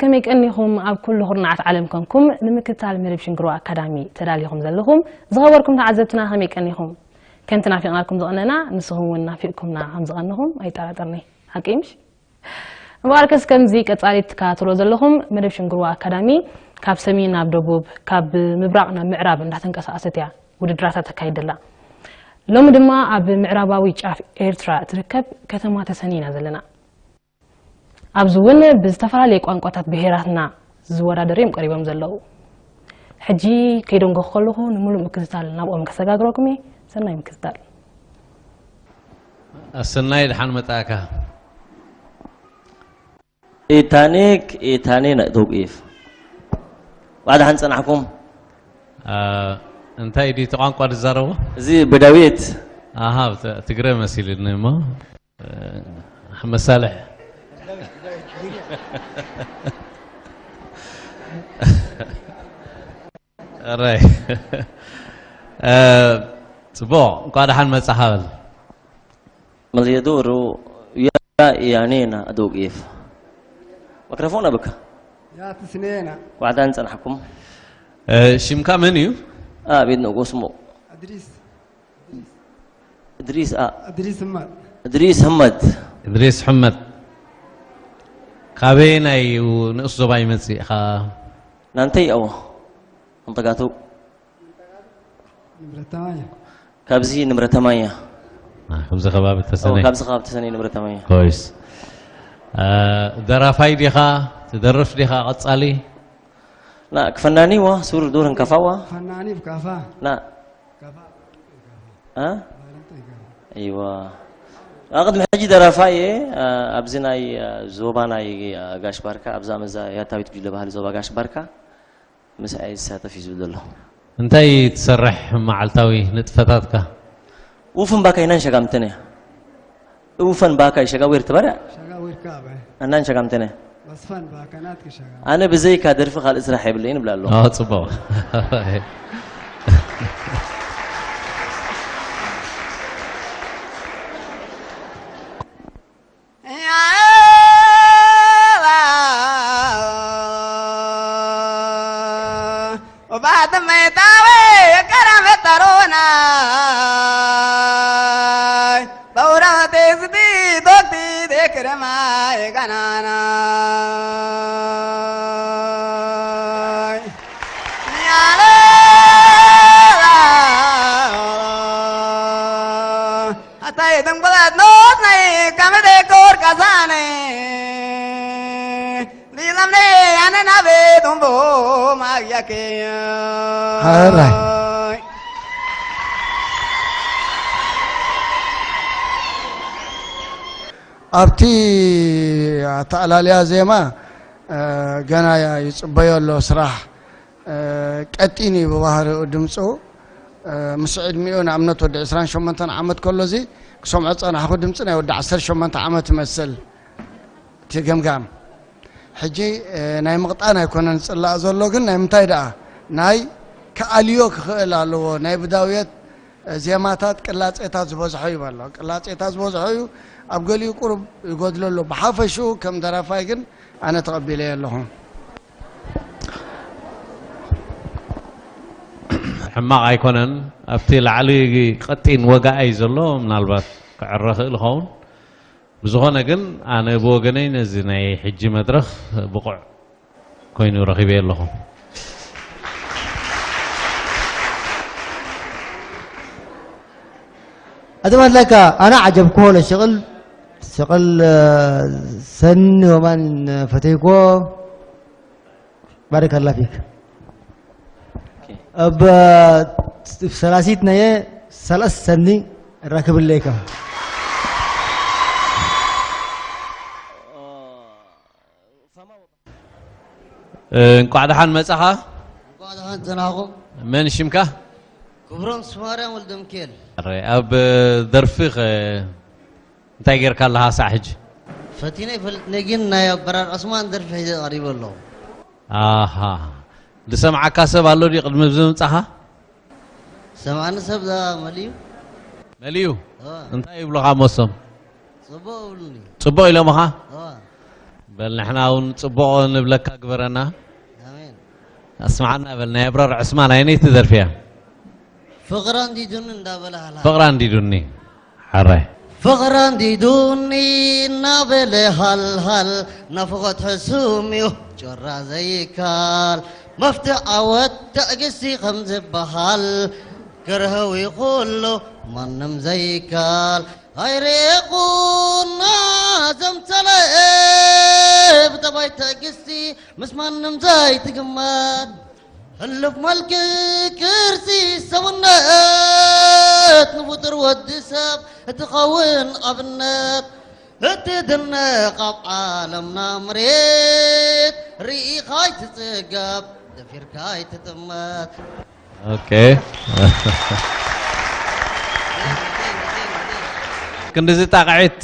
ከመይ ቀኒኹም? ኣብ ኩሉ ኩርናዓት ዓለም ኮንኩም ንምክትታል መደብ ሽንግሮ ኣካዳሚ ተዳሊኹም ዘለኹም ዝኸበርኩም ተዓዘብትና ከመይ ቀኒኹም? ከምቲ ናፊቕናኩም ዝቐነና ንስኹም እውን ናፊቕኩምና ከም ዝቐንኹም ኣይጠራጠርኒ። ሓቂ ምሽ? እምበኣርከስ ከምዚ ቀጻሊ ትከታተሎ ዘለኹም መደብ ሽንግሮ ኣካዳሚ ካብ ሰሜን ናብ ደቡብ፣ ካብ ምብራቕ ናብ ምዕራብ እንዳተንቀሳቐሰት እያ ውድድራታ ተካይድ ዘላ። ሎሚ ድማ ኣብ ምዕራባዊ ጫፍ ኤርትራ እትርከብ ከተማ ተሰኒ ኢና ዘለና። ኣብዚ እውን ብዝተፈላለየ ቋንቋታት ብሄራትና ዝወዳደሩ እዮም ቀሪቦም ዘለዉ። ሕጂ ከይደንጎኹ ከለኹ ንምሉእ ምክትታል ናብኦም ከሰጋግረኩም እየ። ሰናይ ምክትታል። ኣሰናይ ደሓን መጻእካ። ኢታኒክ ኢታኒ ናይ ተውቂፍ ዋዕዳ ሓን ጸናሕኩም። እንታይ ድዩ እቲ ቋንቋ ዝዛረቦ? እዚ ብዳዊት ኣሃ ትግረ መሲልኒ እሞ መሳልሕ ራይ ጽቡቕ። እንኳ ደሓን መጻኻ በል። መዝየዱ ሩ ያኔና ዶቂፍ መክረፎን ኣብካ ያትስኔና ዋዕዳን ጸናሕኩም። ሽምካ መን እዩ? ኣቤት ንጉስ ሞ እድሪስ እድሪስ ኣ እድሪስ እማል እድሪስ ህመድ እድሪስ ሕመድ። ካበየናይ እዩ ንእስ ዞባ ይመጽእ ኢኻ? ናንተይ ኣዎ ኣንተጋቱ ንብረታማያ ካብዚ ንብረተማያ ከምዚ ከባቢ ተሰነይ ካብዚ ከባቢ ተሰነይ ንብረተማያ ኮይስ። ደራፋይ ዲኻ? ትደርፍ ዲኻ? ቀጻሊ ና ክፈናኒዋ ሱር ዱር እንከፋዋ ፈናኒ ብካፋ ና ካፋ እ ባለንጠ ይገባ እይዋ ኣቕድሚ ሕጂ ደራፋይ እየ። ኣብዚ ናይ ዞባ ናይ ጋሽ ባርካ ኣብዛ መዛ ያታዊት ጉጅለ ባህሊ ዞባ ጋሽ ባርካ ምስኣይ ዝሳተፍ እዩ ዝብል ዘሎ። እንታይ ትሰርሕ መዓልታዊ ንጥፈታትካ? ውፍን ባካይ ናን ሸጋምትን እያ። ውፈን ባካይ ሸጋዊር ትበርያ ሸጋ ወርካ በ ኣናን ሸጋምትን እያ። በስፋን ባከናት ክሸጋ ኣነ ብዘይካ ደርፊ ካልእ ስራሕ የብለይን እብላ ኣለኹ። ኣዎ፣ ጽቡቕ። وبعد ما يتاوي يا كرم الطروناي ثورة تزدي دوك دي ذكر ما يقناناي يا لا لا لا حتى يدن بلد نوت ني كم دي كور كساني ليلمني أنا نبي دمبو ما يكي All right. ኣብቲ ኣተኣላልያ ዜማ ገና ይፅበዮ ኣሎ ስራሕ። ቀጢን እዩ ብባህሪኡ ድምፁ። ምስ ዕድሚኡ ንኣብነት ወዲ ዕስራን ሸሞንተን ዓመት ከሎ እዚ ክሰምዖ ዝፀናሕኹ ድምፂ ናይ ወዲ ዓሰርተ ሸሞንተ ዓመት ይመስል እቲ ገምጋም። ሕጂ ናይ ምቕጣን ኣይኮነን ዝፅላእ ዘሎ፣ ግን ናይ ምንታይ ደኣ ናይ ክኣልዮ ክኽእል ኣለዎ። ናይ ብዳውየት ዜማታት ቅላጼታት ዝበዝሖ እዩ ኣሎ። ቅላጼታት ዝበዝሖ እዩ። ኣብ ገሊኡ ቁሩብ ይጎድሎ ኣሎ። ብሓፈሽኡ ከም ደራፋይ ግን ኣነ ተቐቢለዮ ኣለኹ። ሕማቕ ኣይኮነን። ኣብቲ ላዕሊ ቀጢን ወጋኣይ ዘሎ ምናልባት ክዕረ ክእል ይኸውን። ብዝኾነ ግን ኣነ ብወገነይ ነዚ ናይ ሕጂ መድረኽ ብቑዕ ኮይኑ ረኺበዮ ኣለኹ። أتمنى لك أنا عجبك هو الشغل شغل آه، سن ومن فتيكو بارك الله فيك. اب ثلاثيت نيه ثلاث سني راكب الليكا. እንቋዕ ደሓን መጻኻ። እንቋዕ ደሓን ጸናሕኩም። መን ሽምካ? ክብሮም ስማርያም ወልደሚካኤል። ኣብ ደርፊ ኸ እንታይ ጌርካ ኣለኻ ሳዕ ሕጂ? ፈቲነ ይፈልጥኒ ግን ናይ ኣበራር ዑስማን ደርፊ ሒዘ ቀሪበ ኣለኹ። ኣሃ። ዝሰምዓካ ሰብ ኣሎ ድዩ ቅድሚ እዚ ምምጻኻ? ሰምዓኒ ሰብ ዛ መሊዩ። መሊዩ? እ። እንታይ ይብሉኻ ሞሶም? ጽቡቕ ይብሉኒ። ጽቡቕ ኢሎምኻ? እ። በል ንሕና እውን ጽቡቕ ንብለካ ግበረና። ኣሜን። ኣስምዓና በል፣ ናይ ኣብራር ዕስማን ኣየነይቲ ደርፊ እያ? ፍቕራ እንዲዱኒ እንዳበለ ሃላ። ፍቕራ እንዲዱኒ። ሓራይ። ፍቕራ እንዲዱኒ እናበለ ሃልሃል፣ ናፍቖት ሕሱም እዩ ጮራ ዘይካል። መፍትሕ ዓወት ትዕግስቲ ከም ዝበሃል፣ ክርህው እዩ ኩሉ ማንም ዘይካል። ኣይሬኹና ዘምሰለ ብጠባይ ትዕግስቲ ምስ ማንም ዘይትግመት። ህሉፍ መልክዕ ቅርጺ ሰብነት ንፍጡር ወዲ ሰብ እትኸውን ኣብነት። እትድነቕ ኣብ ዓለምና መሬት ርኢኻ ኣይትጽገብ፣ ደፊርካ ኣይትጥመት። ኦኬ። ክንድዚ ጣቕዒት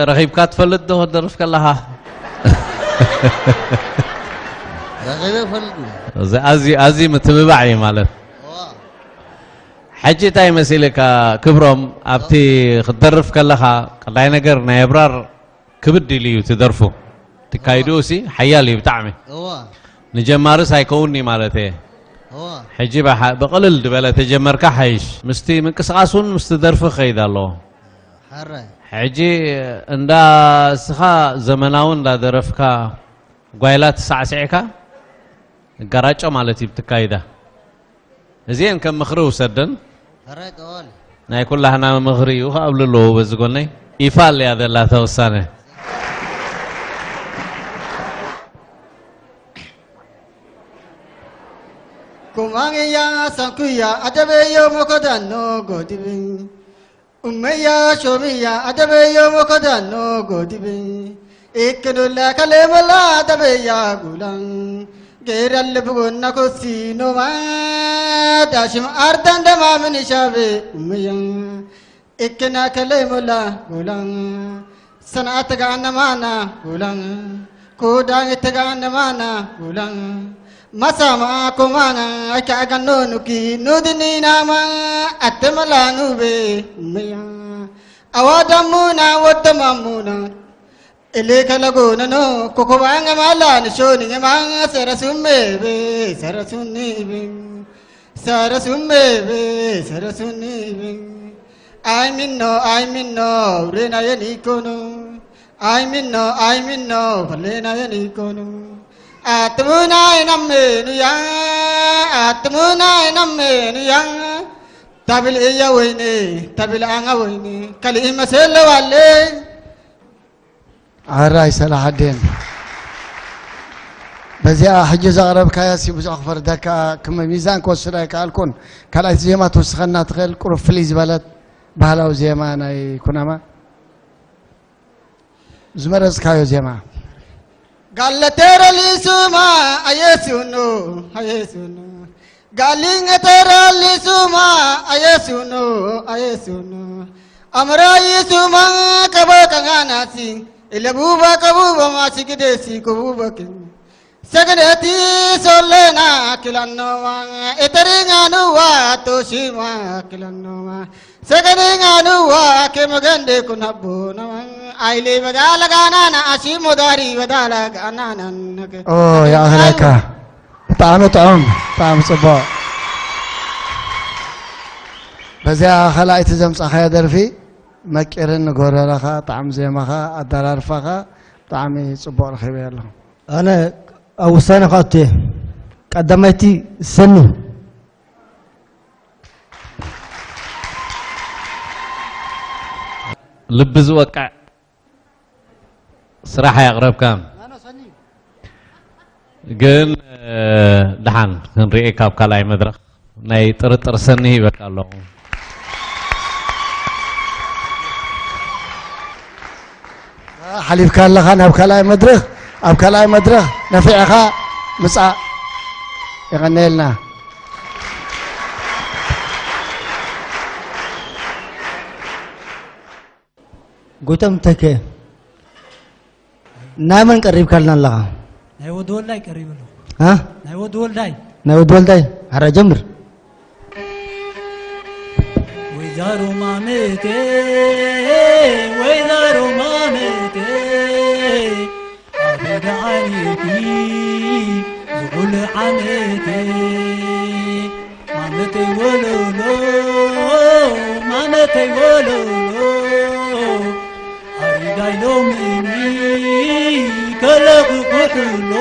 ረኺብካ ትፈልጥ ዶ ክትደርፍ ከለኻ? ረኺበ እፈልጥ። እዚ ኣዝዩ፣ ኣዝዩ ምትብባዕ እዩ ማለት። እዋ። ሕጂ እንታይ መሲልካ ክብሮም፣ ኣብቲ ክትደርፍ ከለኻ ቀዳይ ነገር ናይ ኣብራር ክብድ ኢሉ እዩ እቲ ደርፉ። ትካይድኡ ሲ ሓያል እዩ ብጣዕሚ። እዋ። ንጀማርስ ኣይከውን'ዩ ማለት እየ። እዋ። ሕጂ ብሓ-፣ ብቕልል ዝበለ ተጀመርካ ሓይሽ። ምስቲ ምንቅስቓስ እውን ምስቲ ደርፊ ክኸይድ ኣለዎ። ሓራይ። ሕጂ እንዳ እስኻ ዘመናዊ እንዳደረፍካ ጓይላ ትሳዕስዕካ፣ ጋራጮ ማለት እዩ ብትካይዳ። እዚኤን ከም ምኽሪ ውሰደን። ሕራይ ጠዋሊ። ናይ ኩላህና ምኽሪ እዩ፣ ከኣብሉ ኣለዎ በዚ ጎነይ። ኢፋል እያ ዘላ ተወሳነ። ኩማንያ ሳንኩያ ኣደበዮ መኮዳኖ ጎዲብኝ። ኡመያ ሾምያ ኣደበዮ መኮዳኖ ጎዲብኝ። ኢክኑላ ከሌመላ ኣደበያ ጉላን። ጌራ ልብጎና ኮሲኖማ ዳሽም ኣርዳን ደማ ምንሻቤ ኡመያ። ኢክና ከሌመላ ጉላን። ሰንዓ ተጋነማና ጉላን። ኩዳን ተጋነማና ጉላን። ማሳማ ኮማና ኣይካገኖኑኪ ኑድኒናማ ኣተመላኑቤ ኡመያ። ኣዋዳሙና ወደማሙና እሌ ከለጎነኖ ኮኮባን ገማላ ንሾኒ ገማ ሰረሱሜቤ ሰረሱኒቤ ሰረሱሜቤ ሰረሱኒቤ። ኣይሚኖ ኣይሚኖ ውሬና የኒኮኖ። ኣይሚኖ ኣይሚኖ ፈሌና የኒኮኖ። ኣትሙና ይናሜኑያ ኣትሙና ይናሜኑያ። ታብል እያ ወይኔ ታብል ኣና ወይኔ ካልእ መሰለዋለ። ኣራይ ሰላሓዴን፣ በዚኣ ሕጂ ዘቕረብካያ ሲ ብዙሕ ክፈርደካ፣ ክመ-፣ ሚዛን ክወስድ ኣይከኣልኩን። ካልኣይቲ ዜማ ትውስኸና ትኽእል፣ ቁሩብ ፍልይ ዝበለት ባህላዊ ዜማ ናይ ኩናማ ዝመረጽካዮ ዜማ። ጋለቴረ ሊሱማ ኣየሱኑ ኣየሱኑ ጋሊንገተራ ሊሱማ ኣየሱኑ ኣየሱኑ ኣምራይሱማ ከበቀናናሲ ኢለቡባ ከቡበማ ሲግደሲ ከቡበኪ ሰገደቲ ሶለና ክላኖማ ኤተሪናኑዋ ቶሺማ ክላኖማ ሰገደቲ ጋኑዋ ከመገንደ ኩናቦ ነማን ኣይሌ በዳለ ጋናና ኣሺ ሞዳሪ በዳለ ጋናና ነገ ኦ፣ ያእኽለካ። ብጣዕሚ ጥዑም፣ ብጣዕሚ ጽቡቕ። በዚኣ ካልኣይቲ ዘምጻኻያ ደርፊ መቂርን ንጎረረኻ፣ ጣዕሚ ዜማኻ፣ ኣደራርፋኻ ብጣዕሚ ጽቡቕ ረኺበዮ ኣለኹ። ኣነ ኣብ ውሳነ ክኣቱ እየ። ቀዳማይቲ ሰኒ። ልቢ ዝወቅዕ ስራሕ ኣየቕረብካን። ግን፣ እ፣ ደሓን ክንርኢ ካብ ካልኣይ መድረኽ ናይ ጥርጥር ሰኒ ሂበካ ኣለኹ። ሓሊፍካ ኣለኻ ናብ ካልኣይ መድረኽ፣ ኣብ ካልኣይ መድረኽ ነፊዕኻ ምጻእ። የቐንየልና። ጎይቶም ተከ፣ ናይ መን ቀሪብካልና ኣለኻ? ናይ ወዲ ወልዳይ ቀሪቡ ኣሎ። ሃ? ናይ ወዲ ወልዳይ። ናይ ወዲ ወልዳይ? ሓራ ጀምር። ወይዘሮ ማመቴ፣ ወይዘሮ ማመቴ፣ ደዓይኪ ዝኹሉ ዓመተይ ማመተይ ወለሎ ማመተይ ወለሎ ኣሪጋይ ሎምኒ ከለኺ ኩሕሎ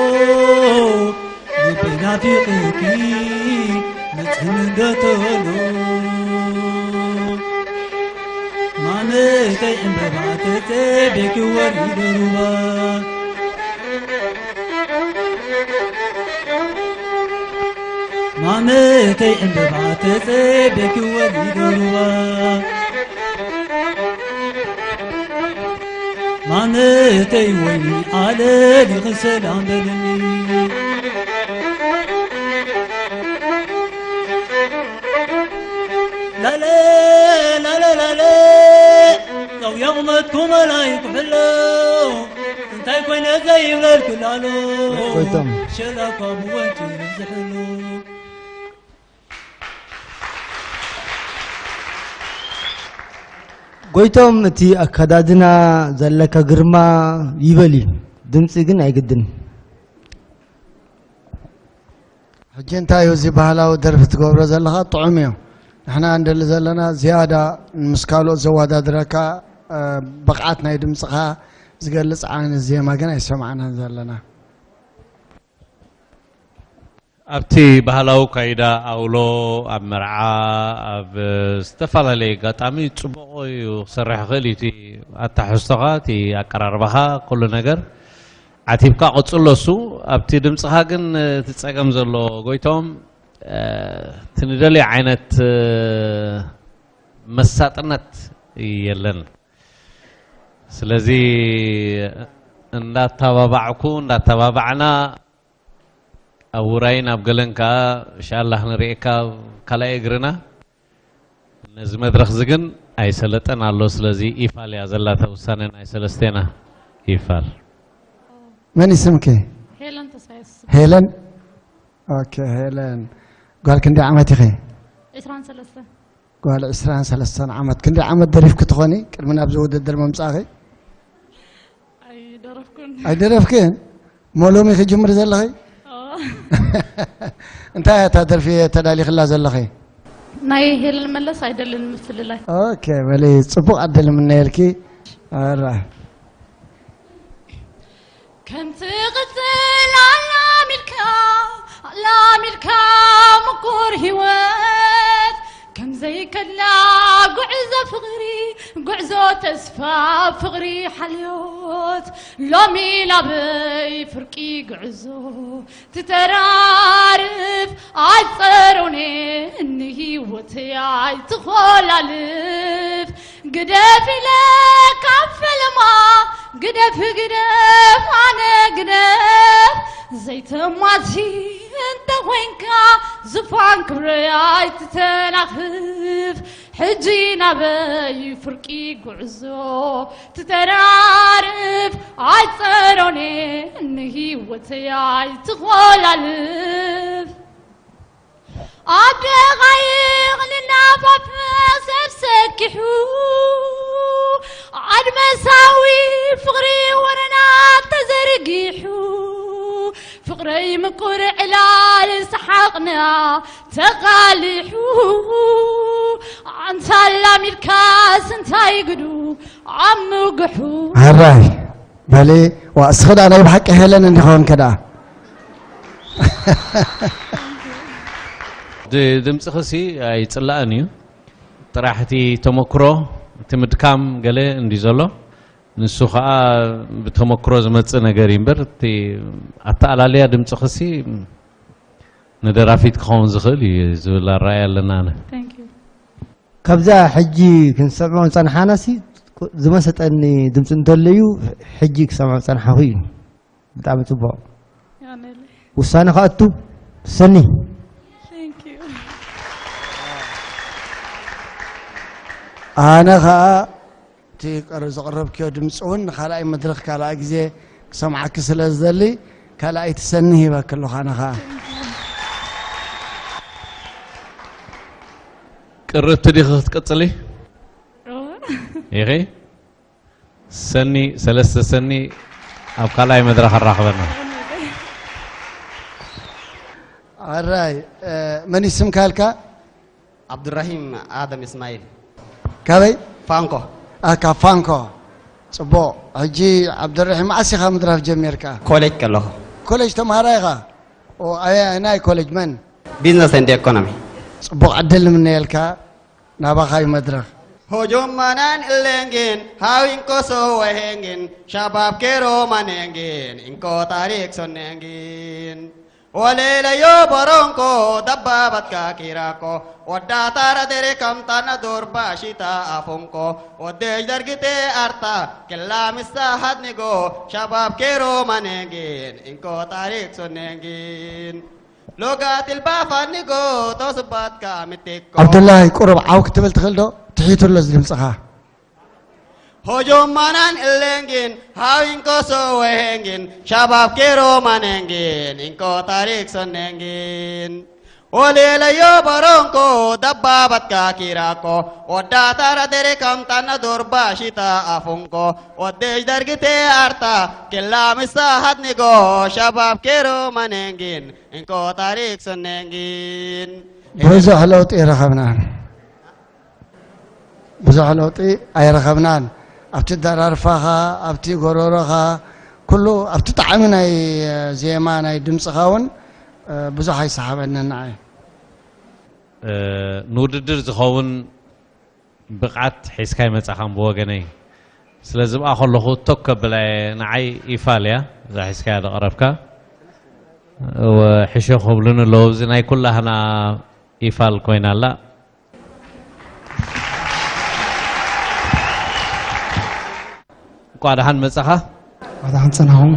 ልበይ ናፊቕኪ መጽኒ ዶ ተሎ ማመተይ ዕምበባ ተጸቤኪ ወሪደ ሩባ ማመተይ ዕምበባ ተጸቤኪ ወሪደ ሩባ ማመተይ ወይኒ ኣለሊኺ ሰላም በልኒ ላለ ላለ ላለ ጸውየ ቁመትኩም ኣላይ ኩሕሎ እንታይ ኮይነ ዘይብለልኪ ላሎ ጎይቶም። ሸላኳ ብወንጭ ይብዝሕሉ ጎይቶም እቲ ኣከዳድና ዘለካ ግርማ ይበል እዩ ድምፂ ግን ኣይግድን ሕጂ እንታይ እዩ እዚ ባህላዊ ደርፊ ትገብሮ ዘለኻ ጥዑም እዩ ንሕና እንደሊ ዘለና ዝያዳ ምስ ካልኦት ዘወዳድረካ ብቕዓት ናይ ድምፅኻ ዝገልፅ ዓይነት ዜማ ግን ኣይሰማዕናን ዘለና ኣብቲ ባህላዊ ካይዳ ኣውሎ ኣብ መርዓ ኣብ ዝተፈላለየ ኣጋጣሚ ፅቡቕ እዩ ክሰርሕ ይኽእል እዩ እቲ ኣታሕዝቶኻ እቲ ኣቀራርባኻ ኩሉ ነገር ዓቲብካ ቀፅሎ እሱ ኣብቲ ድምፅኻ ግን እቲ ፀገም ዘሎ ጎይቶም እቲ ንደልዮ ዓይነት መሳጥነት የለን ስለዚ እንዳተባባዕኩ እንዳተባባዕና ኣብ ውራይን ኣብ ገለን ከዓ ኢንሻላህ ንርእየካ ኣብ ካልኣይ እግርና ነዚ መድረኽ እዚ ግን ኣይሰለጠን ኣሎ ስለዚ ኢፋል እያ ዘላታ ውሳነ ናይ ሰለስቴና ኢፋል መን ይስምኪ ሄለን ተስፋየስ ሄለን ኦኬ ሄለን ጓል ክንደይ ዓመት ኢኺ ዕስራን ሰለስተን ጓል ዕስራን ሰለስተን ዓመት ክንደይ ዓመት ደሪፍኪ ትኾኒ ቅድሚ ናብዚ ውድድር ምምፃእኺ ኣይደረፍኩን። ኣይደረፍክን? እሞ ሎሚ ክጅምር ዘለኺ? እንታይ እያ እታ ደርፊ ተዳሊኽላ ዘለኺ? ናይ ሄለን መለስ ኣይደልን ምፍልላይ። ኦኬ በሊ ፅቡቕ ዕድል ምነየልኪ። ኣራ ከምቲ ቅጽል ኣላሚድካ ኣላሚድካ ምቁር ህይወት ከም ዘይከድላ ጉዕዞ ፍቕሪ ጉዕዞ ተስፋ ፍቕሪ ሓልዮት ሎሚ ናበይ ፍርቂ ጉዕዞ ትተራርፍ ኣይትጸሮኔ ንህይወተይ ኣይትኾላልፍ ግደፍ ኢለ ካብ ፈለማ ግደፍ ግደፍ ኣነ ግደፍ ዘይተማሲ እንተ ኮይንካ ዝፋን ክብረይ ኣይትተናኽፍ ሕጂ ናበይ ፍርቂ ጉዕዞ ትተራርፍ ኣይትጸሮኔ ንህይወተይ ኣይትኾላልፍ ኣብ ደቓይቕ ንናፋፈስ ሰብ ሰኪሑ ኣድመሳዊ ፍቕሪ ወረና ተዘርጊሑ ፍቕረይ ምቁር ዕላል ሰሓቕና ተቓሊሑ ኣንታ ኣላሚድካስ እንታይ ግዱ ኣብ ምጉሑ ሕራይ በሊ ዋ እስኺ ደኣ ናይ ብሓቂ ሄለን እንዲኾንኪ ደኣ ድምፅኽሲ ኣይፅላእን እዩ ጥራሕ እቲ ተመክሮ እቲ ምድካም ገለ እንዲ ዘሎ ንሱ ከዓ ብተመክሮ ዝመፅእ ነገር እዩ እምበር እቲ ኣተኣላለያ ድምፅኽሲ ንደራፊት ክኸውን ዝኽእል እዩ ዝብል ኣረኣያ ኣለና ኣነ Thank you. ካብዛ ሕጂ ክንሰምዖ ዝጸንሓናሲ ዝመሰጠኒ ድምፂ እንተለዩ ሕጂ ክሰምዖ ዝጸንሓኹ እዩ ብጣዕሚ ጽቡቕ ያነለ ውሳነ ከኣቱ ሰኒ Thank you. ኣነ ኸኣ እቲ ቀር- ዘቕረብክዮ ድምፂ እውን ንኻልኣይ መድረኽ ካልኣ ግዜ ክሰምዓኪ ስለ ዝደሊ ካልኣይቲ ሰኒ ሂበኪ ኣለኹ ኣነ ኸኣ ቅርብቲ ዲኺ ክትቅፅሊ ኢኺ ሰኒ ሰለስተ ሰኒ ኣብ ካልኣይ መድረኽ ኣራኽበና። ኣራይ መን ይስምካ ኣልካ? ዓብዱራሂም ኣደም እስማኤል። ካበይ? ፋንኮ። ካብ ፋንኮ። ፅቡቕ። ሕጂ ዓብዱራሂም፣ መዓስ ኢኻ ምድራፍ ጀሚርካ? ኮሌጅ ከለኹ። ኮሌጅ ተምሃራይ ኢኻ? ኣበይ? ናይ ኮሌጅ መን? ቢዝነስ ኤንድ ኢኮኖሚ። ፅቡቕ ዕድል ንምነየልካ። ናባኻ እዩ መድረኽ። Hojommanan ilengin, hawin koso wehengin, shabab kero manengin, inko tarik sonengin. Olele yo boronko, dabbabat ka kirako, odda tara dere kam tana dorba shita afunko, odde dargite arta, kella missa hadnigo, shabab kero manengin, inko tarik sonengin. Loga tilba fannigo, tosubat ka mitiko. ዓብዱላይ፣ ቁሩብ ዓው ክትብል ትኽእል ዶ? ትሒቱ ኣሎ እዚ ድምፅኻ። Hojommanan ilengin, hawin koso wehengin, shabab kero manengin, inko tarik sonengin. Olele yo boronko, dabbabat ka kirako, odda tara dere kam tana dorba shita afunko, odde dargite arta, kella missa hadnigo, shabab kero manengin, inko tarik sonengin. ብዙሕ ለውጢ ይረኸብናን። ብዙሕ ለውጢ ኣይረኸብናን። ኣብቲ ኣደራርፋኻ፣ ኣብቲ ጎረሮኻ፣ ኩሉ ኣብቲ ጣዕሚ ናይ ዜማ ናይ ድምፅኻ እውን ብዙሕ ኣይሰሓበንን ንዓይ። ንውድድር ዝኸውን ብቕዓት ሒዝካ ኣይመጻኻን ብወገነይ። ስለዚ ብኣ ከለኹ ቶክ ከብላ እየ። ንዓይ ኢፋል እያ እዛ ሒዝካያ ዘቕረብካ። ሕሾ ክብሉኒ ኣለዉ። እዚ ናይ ኩላህና ኢፋል ኮይና ኣላ። እንኳዕ ደሓን መጻኻ። እንኳዕ ደሓን ጸናኹም።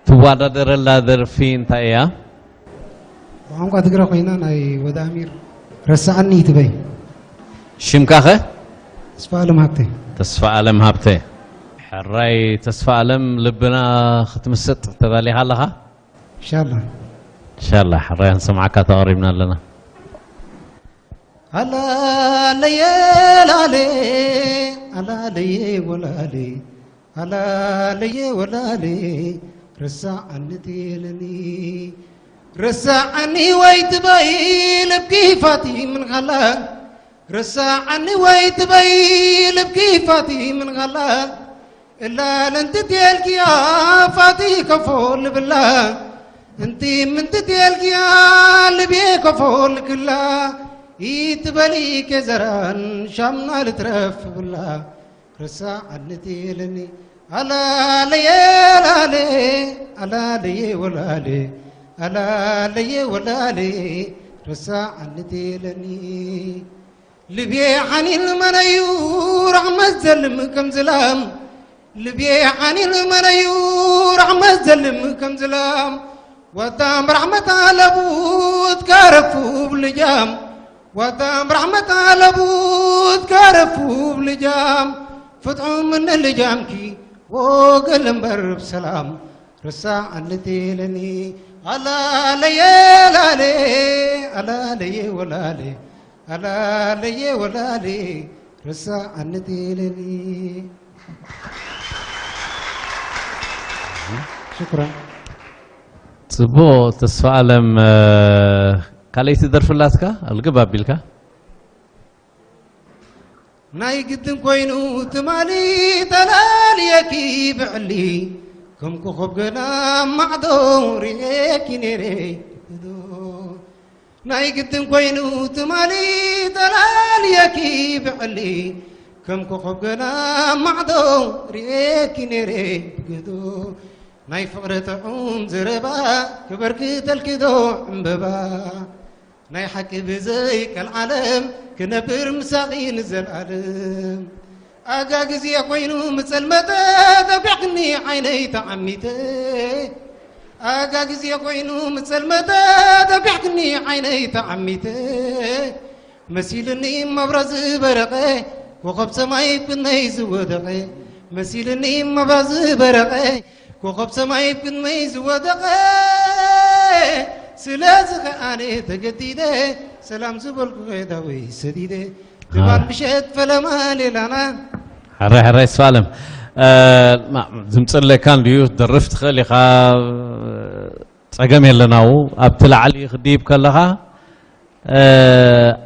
ትወዳደረላ ደርፊ እንታይ እያ? ብቋንቋ ትግረ ኮይና ናይ ወዲ ኣሚር ረሳዕኒ ትበይ። ሽምካ ኸ? ተስፋ ኣለም ሃብተ። ተስፋ ኣለም ሃብተ። ሕራይ ተስፋ ኣለም ልብና ክትምስጥ ተዳሊኻ ኣለኻ? ኢንሻላ። ኢንሻላ ሕራይ ክንሰምዓካ ተቐሪብና ኣለና። ኣላለየ ላለ ኣላለየ ወላለ ኣላለየ ወላለ ረሳዓኒ ትለኒ ረሳዓኒ ወይ ትበይ ልብኪ ፋቲ ምን ኻላ ረሳዓኒ ወይ ትበይ ልብኪ ፋቲ ምን ኻላ እላ ለንቲ ትየልኪያ ፋቲ ከፎ ልብላ እንቲ ምንቲ ትየልኪያ ልቤ ከፎ ልክላ ይትበሊ ኬዘራን ሻምና ልትረፍ ብላ ረሳዓኒ ትለኒ ኣላለየ ላለ ኣላለየ ወላለ ኣላለየ ወላለ ረሳዓኒ ትለኒ ልቤ ሓኒል መነዩ ራሕመት ዘልም ከም ዝላም ልቤ ሓኒል መነዩ ራሕመት ዘልም ከም ዝላም ወዳም ራሕመት ኣለቡት ካረፉ ብልጃም ወዳም ራሕመት ኣለቡት ካረፉ ብልጃም ፍትሑ ምን ልጃምኪ ወገል እምበር ብሰላም ረሳዓኒ ትለኒ ኣላለየ ላለ ኣላለየ ወላለ ኣላለየ ወላለ ረሳዓኒ ትለኒ ሽኩራን ጽቡቕ ተስፋ ኣለም ካልኣይቲ ደርፊ ኣላትካ ኣልግብ ኣቢልካ ናይ ግድን ኮይኑ ትማሊ ተላልየኪ ብዕሊ ከም ኮኸብ ገና ማዕዶ ርእየኪ ነይረ ናይ ግድን ኮይኑ ትማሊ ተላልየኪ ብዕሊ ከም ኮኸብ ገና ማዕዶ ርእየኪ ነይረ ብግዶ ናይ ፍቕሪ ጥዑም ዘረባ ክበርክተልኪ ዶ ዕምበባ ናይ ሓቂ ብዘይ ቀልዓለም ክነብር ምሳኺ ንዘልኣለም ኣጋ ግዜ ኮይኑ ምጸልመተ ደቢሕክኒ ዓይነይ ተዓሚተ ኣጋ ግዜ ኮይኑ ምጸልመተ ደቢሕክኒ ዓይነይ ተዓሚተ መሲልኒ መብራ ዝበረቐ ኮኸብ ሰማይ ብነይ ዝወደቐ መሲልኒ መብራ ዝበረቐ ኮኸብ ሰማይ ብቅድመይ ዝወደቐ ስለዚ ከኣነ ተገዲደ ሰላም ዝበልኩ ዳወይ ሰዲደ ትማል ምሸት ፈለማ ሌላና ሕራይ ሕራይ ስፋለም ድምፂ ኣለካ እንድዩ ክትደርፍ ትኽእል ኢኻ። ፀገም የለናው ኣብቲ ላዕሊ ክድይብ ከለኻ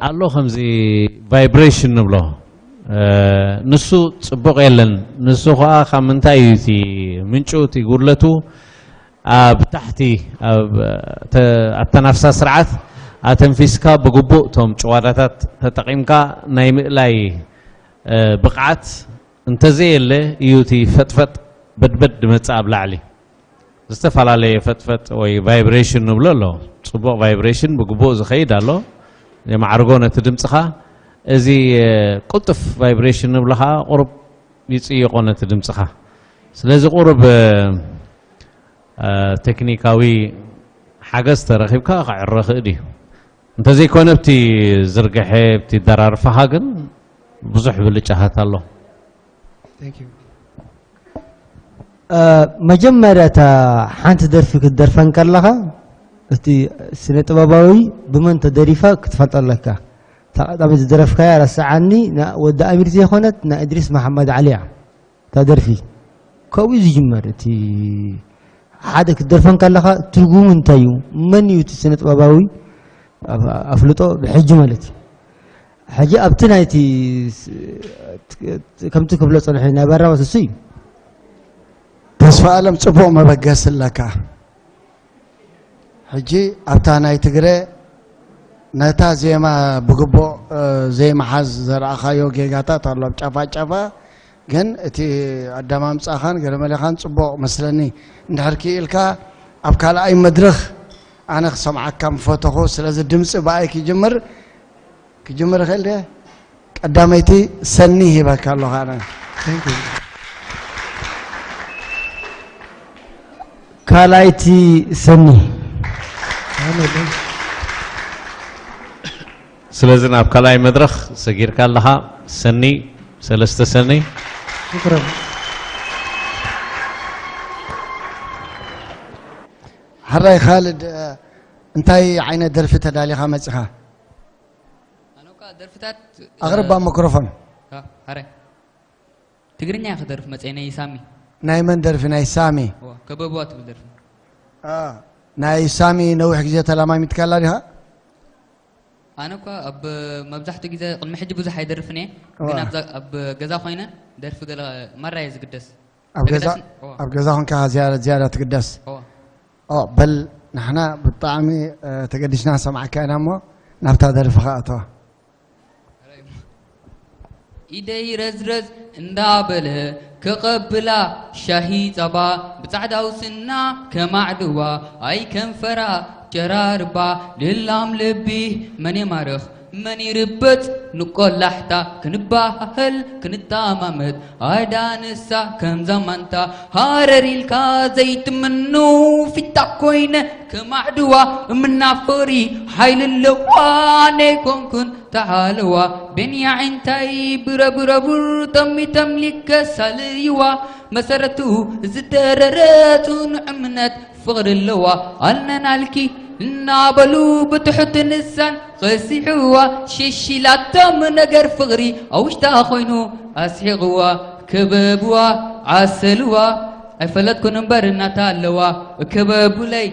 ኣሎ ከምዚ ቫይብሬሽን ንብሎ። ንሱ ፅቡቕ የለን። ንሱ ከዓ ካብ ምንታይ እዩ እቲ ምንጩ እቲ ጉድለቱ? ኣብ ታሕቲ ኣብ ኣተናፍሳ ስርዓት ኣተንፊስካ ብግቡእ እቶም ጭዋዳታት ተጠቒምካ ናይ ምእላይ ብቕዓት እንተዘየለ እዩ እቲ ፈጥፈጥ በድበድ ድመፅእ ኣብ ላዕሊ። ዝተፈላለየ ፈጥፈጥ ወይ ቫይብሬሽን ንብሎ ኣሎ። ፅቡቕ ቫይብሬሽን ብግቡእ ዝኸይድ ኣሎ፣ የማዕርጎ ነቲ ድምፅኻ። እዚ ቅልጡፍ ቫይብሬሽን ንብሎ ከዓ ቁሩብ ይፅይቆ ነቲ ድምፅኻ። ስለዚ ቁሩብ ቴክኒካዊ ሓገዝ ተረኺብካ ክዕረ ክእል እዩ። እንተዘይኮነ ኣብቲ ዝርግሐ ኣብቲ ደራርፋኻ ግን ብዙሕ ብልጫታት ኣሎ። መጀመርያ እታ ሓንቲ ደርፊ ክትደርፈን ከለኻ እቲ ስነ ጥበባዊ ብመን ተደሪፋ ክትፈልጦ ኣለካ። እታ ቀዳመይቲ ዝደረፍካያ ረስዓኒ ወዲ ኣሚር ዘይኮነት ናይ እድሪስ መሓመድ ዓሊ እያ። እታ ደርፊ ካብኡ እዩ ዝጅመር። እቲ ሓደ ክትደርፈን ከለኻ ትርጉሙ እንታይ እዩ? መን እዩ እቲ ስነ ጥበባዊ? ኣፍልጦ ብሕጂ ማለት እዩ። ሕጂ ኣብቲ ናይቲ ከምቲ ክብሎ ፀንሐ ናይ በራወት እሱ እዩ። ተስፋ ኣለም ፅቡቕ መበገሲ ኣለካ። ሕጂ ኣብታ ናይ ትግረ ነታ ዜማ ብግቡእ ዘይምሓዝ ዘርኣኻዮ ጌጋታት ኣሎ ኣብ ጫፋ ጫፋ። ግን እቲ ኣደማምፃኻን ገለመሌኻን ፅቡቕ መስለኒ። እንድሕር ክኢልካ ኣብ ካልኣይ መድረኽ ኣነ ክሰምዓካ ምፈተኹ። ስለዚ ድምፂ ብኣይ ክጅምር ክጅምር ይኽእል ድየ? ቀዳመይቲ ሰኒ ሂበካ ኣለኹ ኣነ። ካልኣይቲ ሰኒ። ስለዚ ናብ ካልኣይ መድረኽ ሰጊርካ ኣለኻ ሰኒ፣ ሰለስተ ሰኒ። ሽክረን። ሕራይ ካልድ እንታይ ዓይነት ደርፊ ተዳሊኻ መፂኻ? ኣነኳ ደርፍታት ኣቕርባ መክሮፎን። ሀረ ትግርኛ ክደርፍ መፀ ናይ ሳሚ። ናይ መን ደርፊ? ናይ ሳሚ። ከበብዋ ትብል ደርፊ። ናይ ሳሚ ነዊሕ ግዜ ተላማሚትካላ ዲኻ? ኣነ እኳ ኣብ መብዛሕትኡ ግዜ ቅድሚ ሕጂ ብዙሕ ኣይደርፍን እየ፣ ግን ኣብዛ- ኣብ ገዛ ኮይነ ደርፊ ገለ ማራ እየ ዝግደስ። ኣብ ገዛ ተገዳሲ- እዋ። ኣብ ገዛ ኮንካ ዝያዳ ዝያዳ ትግደስ። እዋ። ኦ በል ንሕና ብጣዕሚ እ፣ ተገዲስና ንሰምዓካ ኢና እሞ ናብታ ደርፍኻ እተዋ። ኢደይ ረዝረዝ እንዳበለ ከቐብላ ሻሂ ጸባ ብጻዕዳው ስና ከማዕድዋ ኣይ ከንፈራ ጀራርባ ልላም ልቢ መን የማርኽ መን ይርበጽ ንቆላሕታ ክንባህል ክንታማመት ኣዳ ንሳ ከምዛ ማንታ ሃረር ኢልካ ዘይትምኑ ፊታ ኮይነ ከማዕድዋ እምና ፍቕሪ ሓይሊ ኣለዋ ነይኮንኩን ተሓለዋ ቤንያ ዕንታይ ብረብረቡር ተሚተም ሊከሳልይዋ መሰረቱ ዝደረረ ጽኑዕ እምነት ፍቕሪ ኣለዋ ኣልነናልኪ እናበሉ ብትሑት ንሳን ኸሲሕዋ ሽሽላቶም ነገር ፍቕሪ ኣውሽታ ኾይኑ ኣስሒቕዋ ክበብዋ ዓሰልዋ ኣይፈለጥኩን እምበር እናታ ኣለዋ ክበቡለይ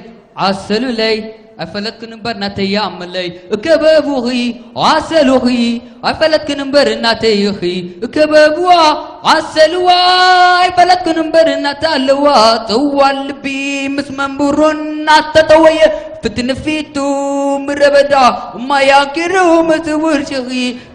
ዓሰሉለይ ኣይፈለጥኩን እምበር ናተይ ያመለይ እከበቡኺ ዓሰሉኺ ኣይፈለጥኩን እምበር እናተይኺ እከበብዋ ዓሰልዋ ኣይፈለጥኩን እምበር እናታ ኣለዋ ጽዋ ልቢ ምስ መንብሩ እናተጠወየ ፍትንፊቱ ምረበዳ ማያኪሩ ምስ ውርሽኺ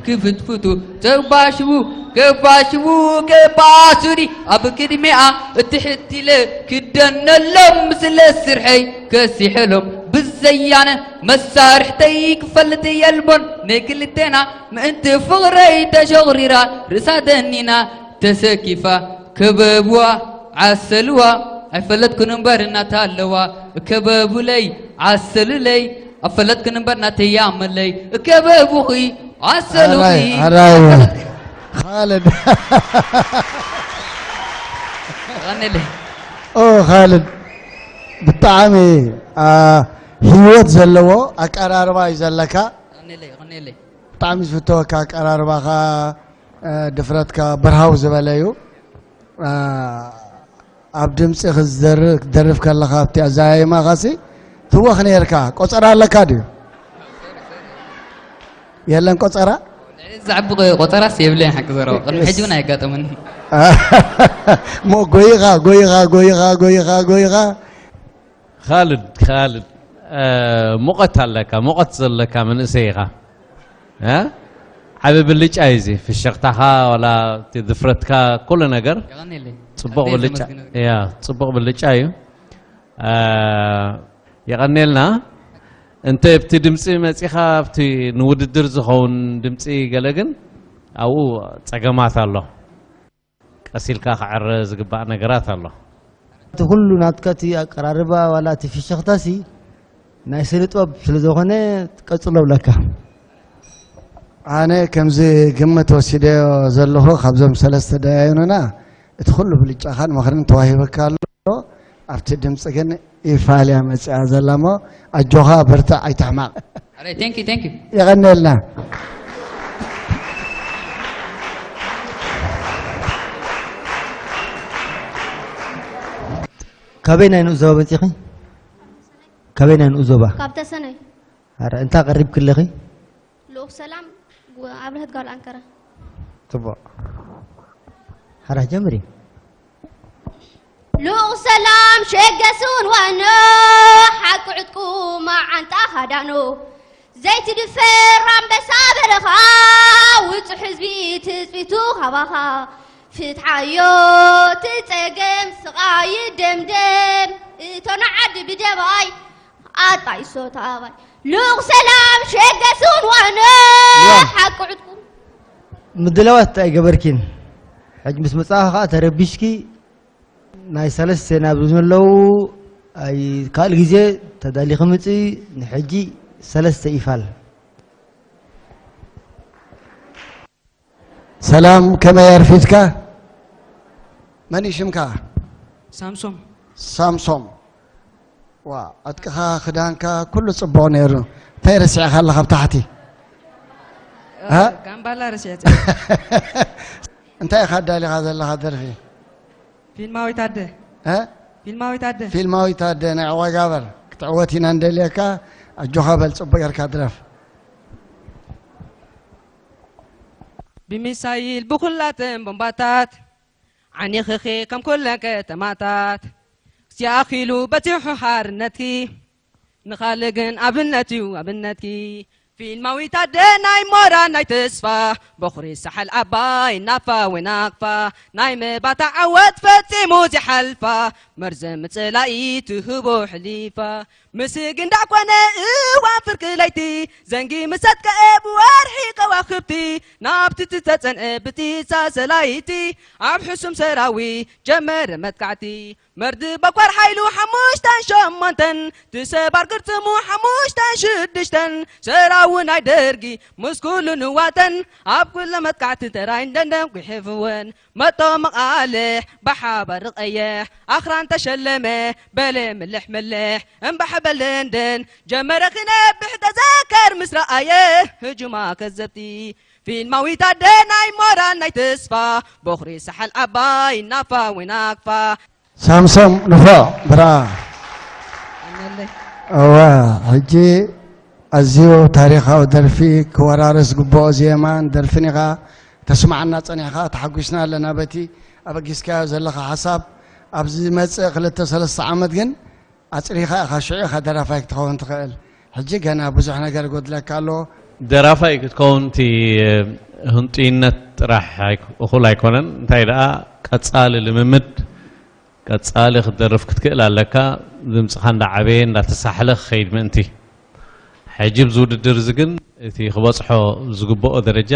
ክፍትፍቱ ተባሽቡ ከባሽቡ ከባሱኒ ኣብ ቅድሚኣ እትሕት ኢለ ክደነሎም ስለ ስርሐይ ከሲሐሎም ብዘያነ መሳርሕተይ ክፈልጥ የልቦን ናይ ክልቴና ምእንቲ ፍቕረይ ተሸቑሪራ ርእሳ ደኒና ተሰኪፋ ከበብዋ ዓሰልዋ ኣይፈለጥኩን እምበር እናታ ኣለዋ ከበቡለይ ዓሰሉለይ ኣፈለጥክን እምበር ናተይ ያመለይ እከበቡኺ ዓሰሉኺ ኣራይ ኣራይ ካልድ ቀንለይ ኦ ካልድ ብጣዕሚ አ፣ ህይወት ዘለዎ ኣቀራርባ እዩ ዘለካ። ቀንለይ ቀንለይ ብጣዕሚ ዝፍተወካ ኣቀራርባኻ፣ እ፣ ድፍረትካ ብርሃው ዝበለ እዩ። ኣ፣ ኣብ ድምጺ ክዝደር-፣ ክትደርፍ ከለኻ ኣብቲ ኣዘያይማኻሲ ትወኽ ነይርካ። ቆጸራ ኣለካ ድዩ? የለን ቆጸራ? ዝዓቢ ቆ-፣ ቆጸራስ የብለይን ሓቂ ዘረባ። ቅድሚ ሕጂ እውን ኣየጋጠመኒ። እሞ ጎይኻ፣ ጎይኻ፣ ጎይኻ፣ ጎይኻ፣ ጎይኻ። ካልድ፣ ካልድ፣ እ፣ ሙቐት ኣለካ፣ ሙቐት ዘለካ መንእሰይ ኢኻ። እ? ዓቢ ብልጫ እዩ እዚ። ፍሽኽታኻ፣ ዋላ እቲ ድፍረትካ፣ ኩሉ ነገር የቐንየለይ። ጽቡቕ ኣደይ ብልጫ። ዘመስግን። ያ፣ ጽቡቕ ብልጫ እዩ። እ፣ የቐንየልና። እንተ ኣብቲ ድምጺ መጺኻ፣ ኣብቲ ንውድድር ዝኸውን ድምጺ ገለ ግን ኣብኡ ጸገማት ኣሎ። ቀስ ኢልካ ክዕረ ዝግባእ ነገራት ኣሎ። እቲ ኩሉ ናትካ እቲ ኣቀራርባ ዋላ እቲ ፍሽኽታሲ ናይ ስነ ጥበብ ስለ ዝኾነ ቀጽሎ ብለካ። ኣነ ከምዚ ግምት ወሲደዮ ዘለኹ ካብዞም ሰለስተ ደያዩንና እቲ ኩሉ ብልጫኻን ምኽርን ተዋሂበካ ኣሎ። ኣብቲ ድምፂ ግን ኢፋልያ መፅያ ዘላ እሞ ኣጆኻ በርትዕ ኣይትሕማቕ። ኣረ፣ thank you, thank you። የቐንየልና። ካበይ ናይ ንኡስ ዞባ መጺኺ? ካበይ ናይ ንኡስ ዞባ? ካብ ተሰነይ። ኣረ፣ እንታይ ቀሪብኪ ኣለኺ? ልኡኽ ሰላም፣ ጓ-፣ ኣብርሀት ጓል ኣንከረ። ጽቡቕ። ሓራ ጀምሪ። ልኡኽ ሰላም ሸገሱን ዋኖ፣ ሓቂ ዕጥቁ መዓንጣ ካዳኖ፣ ዘይትድፈር ኣንበሳ በረኻ፣ ውጹዕ ህዝቢ ትጽቢቱ ካባኻ፣ ፍትሓዮ ትጸገም ስቓይ ደምደም፣ እቶና ዓዲ ብደባይ ኣጣይሶ ታባይ፣ ልኡኽ ሰላም ሸገሱን ዋኖ፣ ያ። ሓቂ ዕጥቁ። ምድላዋት ኣይገበርኪን። ሕጂ ምስ መጻእኻ ከኣ ተረቢሽኪ። ናይ ሰለስተ ናብ ዝመለዉ ኣይ-፣ ካልእ ግዜ ተዳሊኺ ምጺ። ንሕጂ ሰለስተ ኢፋል። ሰላም፣ ከመይ ኣርፊድካ? መን እዩ ሽምካ? ሳምሶም። ሳምሶም። ዋ፣ ዕጥቅኻ፣ ክዳንካ፣ ኩሉ ጽቡቕ ነይሩ። እንታይ ረሲዕካ ኣለኻ ኣብ ታሕቲ? እ፣ ሃ? ጋምባላ ረሲዐት። እንታይ ኢኻ ኣዳሊኻ ዘለኻ ደርፊ? ፊልማዊት ኣደ። እ? ፊልማዊት ኣደ። ፊልማዊት ኣደ ናይ ዕዋጋበር ክትዕወት ኢና እንደልየካ። ኣጆኻ በል፣ ጽቡቕ ጌርካ ድረፍ። ብሚሳይል ብኹላተን ቦምባታት ዓኒኽኺ ከም ኩለን ከተማታት። ክሲኣኺሉ በጺሑ ሓርነትኪ፣ ንኻልእ ግን ኣብነት እዩ ኣብነትኪ። ፊልማዊት ኣደ ናይ ሞራል ናይ ተስፋ፣ በኹሪ ሳሕል ዓባይ ናፋ ወይ ናቕፋ፣ ናይ መባታ ዓወት ፈጺሙ ዚሓልፋ፣ መርዘም ጸላኢ ትህቦ ሕሊፋ። ምስግን ዳዕ ኮነ እዋን ፍርቂ ለይቲ፣ ዘንጊ ምስ ኣጥቅዐ ብወርሒ ከዋኽብቲ፣ ናብቲ ዝተጸንዐ ብጢሳ ሰላይቲ፣ ኣብ ሕሱም ሰራዊት ጀመረ መጥቃዕቲ። መርድ በኳር ሓይሉ ሓሙሽተን ሸሞንተን፣ ትሰባር ግርጽሙ ሓሙሽተን ሽዱሽተን፣ ሰራዊ ናይ ደርጊ ምስ ኩሉ ንዋተን፣ ኣብ ኩለ መጥቃዕቲ ተራይ እንደንደን ጒሒፍወን። መጦ መቓልሕ ብሓባር ቀየሕ ኣኽራን ተሸለመ፣ በለ ምልሕ ምልሕ እምባሕ በል ደንደን፣ ጀመረ ክነብሕ ተዘከር ምስ ረኣየ ህጁማ ከዘብቲ። ፊልማዊት ኣደ ናይ ሞራል ናይ ተስፋ፣ በኹሪ ሳሕል ዓባይ ናፋ ወይ ናግፋ። ሳምሶም ንፎዕ ብርኣ። እነለይ። እወ፣ ሕጂ ኣዝዩ ታሪኻዊ ደርፊ ክወራረስ ዝግብኦ ዜማን ደርፍን ኢኻ ተስምዓና ጸኒሕካ፣ ተሓጒስና ኣለና በቲ ኣበጊስካዮ ዘለኻ ሓሳብ። ኣብ ዝመጽእ ክልተ ሰለስተ ዓመት ግን ኣጽሪኻ ኢኻ፣ ሽዑ ኢኻ ደራፋይ ክትኸውን ትኽእል። ሕጂ ገና ብዙሕ ነገር ይጎድለካ ኣሎ። ደራፋይ ክትከውን እቲ ህንጡይነት ጥራሕ ኣይክ-፣ እኹል ኣይኮነን። እንታይ ደኣ ቀጻሊ ልምምድ፣ ቀጻሊ ክትደርፍ ክትክእል ኣለካ። ድምጽኻ እንዳዓበየ እንዳተሳሕለ ክኸይድ ምእንቲ። ሕጂ ኣብዚ ውድድር እዚ ግን እቲ ክበጽሖ ዝግብኦ ደረጃ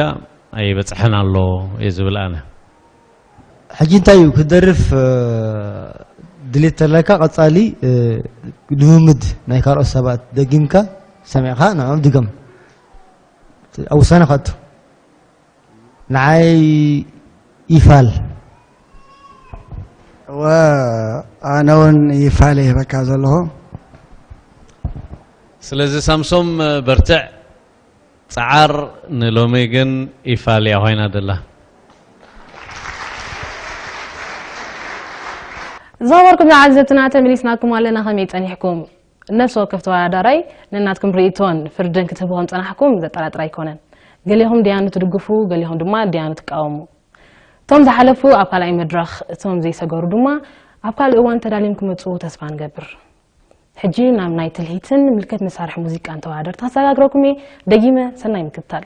ኣይበጽሐን ኣሎ እየ ዝብል ኣነ። ሕጂ እንታይ እዩ ክትደርፍ፣ እ፣ ድሌት ተለካ ቀጻሊ፣ እ፣ ልምምድ ናይ ካልኦት ሰባት ደጊምካ ሰሚዕካ ንዕኦም ድገም። ኣብ ውሳነ ከእቱ። ንዓይ ይፋል። እወ፣ ኣነ እውን ይፋል ይህበካ ዘለኹ። ስለዚ ሳምሶም በርትዕ፣ ጸዓር ንሎሚ ግን ይፋል እያ ኮይና ደላ። ዝኸበርኩም ተዓዘብትና፣ ተመሊስናኩም ኣለና። ከመይ ጸኒሕኩም? ነፍሲ ወከፍ ተወዳዳራይ ነናትኩም ርእይቶን ፍርድን ክትህቡ ከም ጸናሕኩም ዘጠራጥር ኣይኮነን። ገሊኹም ደያኑ ትድግፉ፣ ገሊኹም ድማ ደያኑ ትቃወሙ። እቶም ዝሓለፉ ኣብ ካልኣይ መድረኽ፣ እቶም ዘይሰገሩ ድማ ኣብ ካልእ እዋን ተዳልዮም ክመጹ ተስፋ ንገብር። ሕጂ ናብ ናይ ትልሂትን ምልክት መሳርሒ ሙዚቃን ተወዳደርቲ ከሰጋግረኩም እየ። ደጊመ ሰናይ ምክትታል።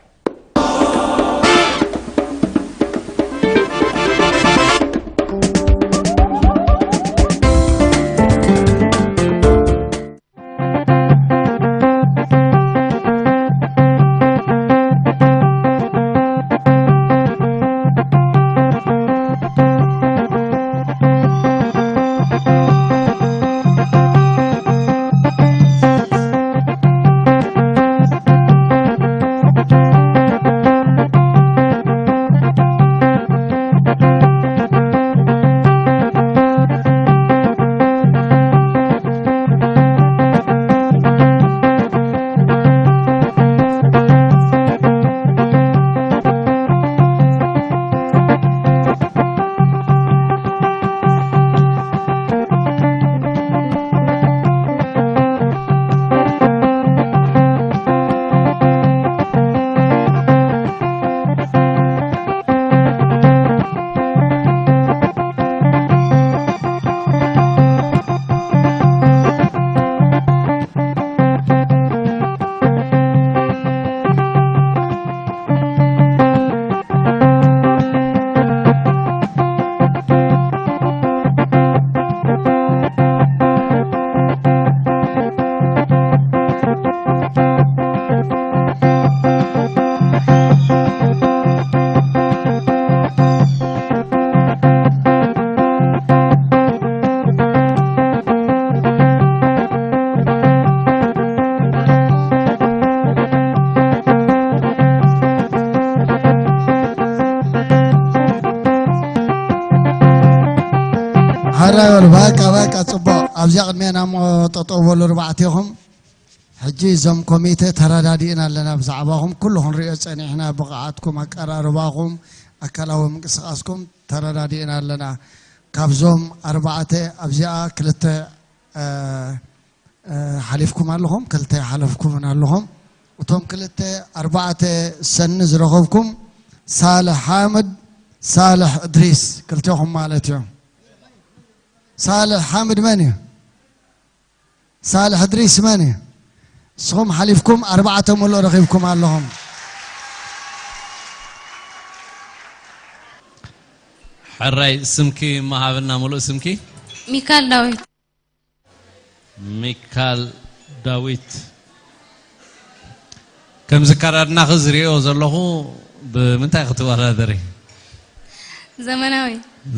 ሓራይ በሉ። በቃ፣ በቃ፣ ጽቡቕ። ኣብዚኣ ቅድሜና እሞ ጠጠው በሉ ኣርባዕቴኹም። ሕጂ እዞም ኮሚቴ ተረዳዲእና ኣለና ብዛዕባኹም። ኩሉ ክንሪኦ ጸኒሕና፣ ብቕዓትኩም፣ ኣቀራርባኹም፣ ኣካላዊ ምንቅስቓስኩም ተረዳዲእና ኣለና። ካብዞም ኣርባዕተ ኣብዚኣ ክልተ፣ እ፣ እ፣ ሓሊፍኩም ኣለኹም፣ ክልተ ሓለፍኩምን ኣለኹም። እቶም ክልተ ኣርባዕተ ሰኒ ዝረኸብኩም ሳልሕ ሓምድ፣ ሳልሕ እድሪስ ክልቴኹም ማለት እዮም። ሳልሕ ሓምድ መን እዩ? ሳልሕ እድሪስ መን እዩ? ንስኹም ሓሊፍኩም ኣርባዕተ ሙሉእ ረኺብኩም ኣለኹም። ሕራይ ስምኪ መሃብና፣ ሙሉእ ስምኪ? ሚካል ዳዊት። ሚካል ዳዊት። ከምዚ ኣከዳድናኺ ዝሪኦ ዘለኹ ብምንታይ ክትወዳደሪ? ዘመናዊ።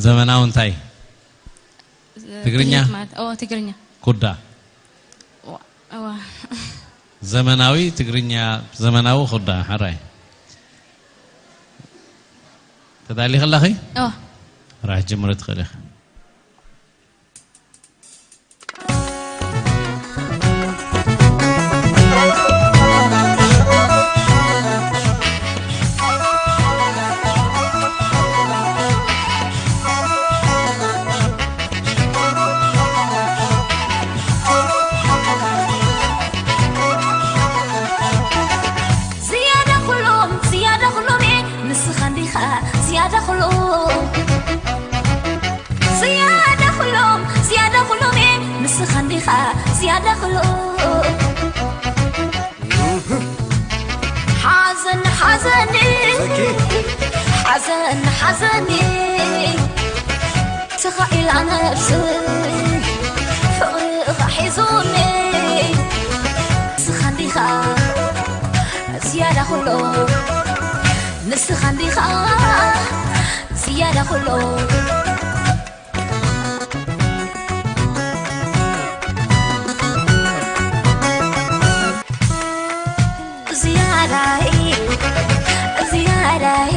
ዘመናዊ እንታይ? ትግርኛ? ጥይት ማለት። ኦ፣ ትግርኛ። ኩዳ። ዋ-፣ ዋ። ዘመናዊ ትግርኛ፣ ዘመናዊ ኩዳ፣ ሕራይ። ተዳሊኺ ኣለኺ? ኦ። ሕራይ፣ ጀምሪ ትኽእሊ ኢኺ። ዝያዳ ኩሎም፣ ዝያዳ ኩሎም እየ፣ ንስኻ እንዲኻ ዝያዳ ኩሎም። ዝያዳ ኩሎም፣ ዝያዳ ኩሎም እየ፣ ንስኻ እንዲኻ ዝያዳ ኩሎም። ሓዘን ሓዘኒ፣ ሓዘን ሓዘኒ፣ ተኻኢላ ነብሲ ፍቕርኻ ሒዙኒ። ንስኻ እንዲኻ ዝያዳ ኩሎ፣ ንስኻ እንዲኻ ዝያዳ ኩሎ። ዝያዳይ፣ ዝያዳይ፣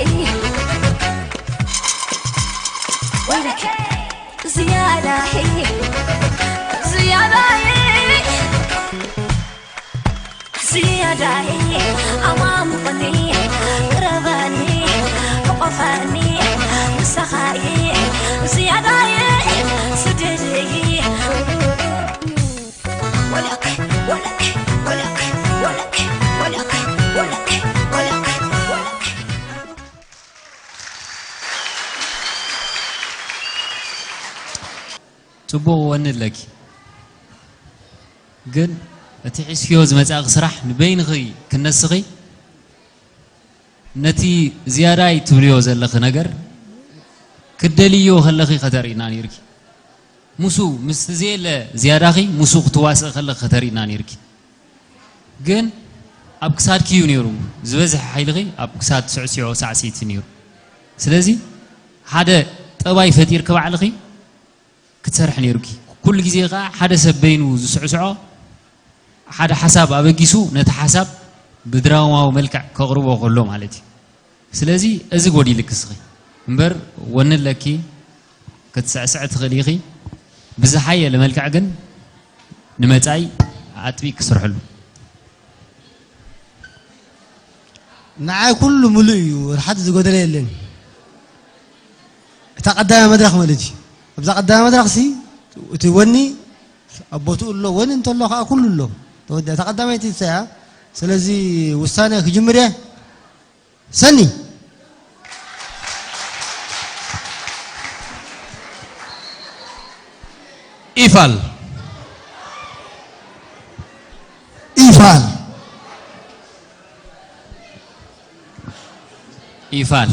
ወይለከ። ዝያዳይ፣ ዝያዳይ፣ ዝያዳይ፣ ኣማሙቐኒ፣ ቅረበኒ፣ ሕቆፈኒ፣ ንስኻ'የ ዝያዳ'የ ስደደይ። ወለክ፣ ወለክ፣ ወለክ፣ ወለክ፣ ወለክ፣ ወለክ፣ ወለክ፣ ወለክ። ጽቡቕ ወኒ ኣለኪ፣ ግን እቲ ሒዝክዮ ዝመጻእኺ ስራሕ ንበይንኺ ክነስኺ፣ ነቲ ዝያዳይ ትብልዮ ዘለኺ ነገር ክትደልይዮ ከለኺ ከተርእይና ነይርኪ። ምስኡ ምስቲ ዘየለ ዝያዳኺ ምስኡ ክትዋስኢ ከለኺ ከተርእይና ነይርኪ። ግን ኣብ ክሳድኪ እዩ ነይሩ ዝበዝሐ ሓይልኺ፣ ኣብ ክሳድ ስዕስዖ ሳዕሲዒት ነይሩ። ስለዚ ሓደ ጠባይ ፈጢርኪ ባዕልኺ ክትሰርሒ ነይሩኪ። ኩሉ ግዜ ከኣ ሓደ ሰብ በይኑ ዝስዕስዖ ሓደ ሓሳብ ኣበጊሱ ነቲ ሓሳብ ብድራማዊ መልክዕ ከቕርቦ ከሎ ማለት እዩ። ስለዚ እዚ ጎዲልኪ እስኺ እምበር ወኒ ኣለኪ፣ ክትስዕስዒ ትኽእሊ ኢኺ። ብዝሓየለ መልክዕ ግን ንመጻኢ ኣጥቢቅኪ ስርሕሉ። ንዓይ ኩሉ ምሉእ እዩ፣ ሓደ ዝጎደለ የለን። እታ ቀዳማይ መድረኽ ማለት እዩ። ኣብዛ ቀዳማይ መድረኽ ሲ እቲ ወኒ ኣብ ቦትኡ ኣሎ፣ ወኒ እንተሎ ከዓ ኩሉ ኣሎ። ተወዲኣ እታ ቀዳመይቲ እሳ እያ። ስለዚ ውሳነ ክጅምር እየ። ሰኒ ኢፋል ኢፋል ኢፋል